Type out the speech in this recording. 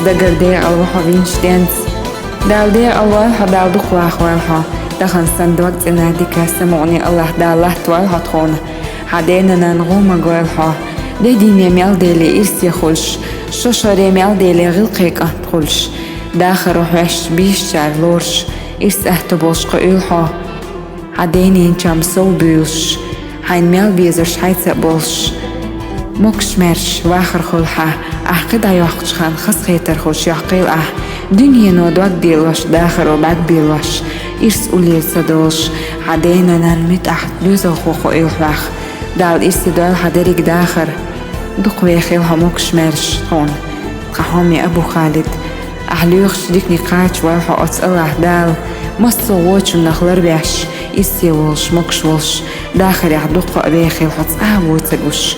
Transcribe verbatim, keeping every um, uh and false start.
Дагара декъала ва хьо винчу денца. Дала декъала войла хьо, Дала дукха вахавойла хьо. Тахан санна дог цӀена дика, самукъане Аллах Дала латтавойла хьо тхуна. Хьан дена-нанна гӀо ма гойла хьо. Де дийне мел дели ирсе хуьлуш, шо шоре мел дели гӀиллакхе кӀант хуьлуш. Дахаро хьоьжуш бийшачара лоруш, ирс атто болуш кхуьийла хьо. Хьан дена-нанна чам сов буьйлуш, хьайна мел безарш хьайца а болуш. Могуш-маьрша вахар хуьлу хьан, ахь кхин дӀайоккхучу ханна хазахетар хуьлуш йоккхийла ахь. Дуьнено дог делош, дахаро бӀаьрг белош, ирс уллера ца долуш, хьан дена-нанна муьтӀахь доьзалхо кхуьийла хьох. Дала ирсе дойла хьан дерриг дахар. Дукха вехийла хьо могуш-маьрша тхуна, тхан хьоме Абу-Халид. Ахь лоьхуш дикане кхачавойла хьо оцу Аллах Дала. Массо а вочунах ларбеш, ирсе волуш, могуш волуш, дахарехь дуккха а вехийла хьо, цкъа а вуй ца гуш.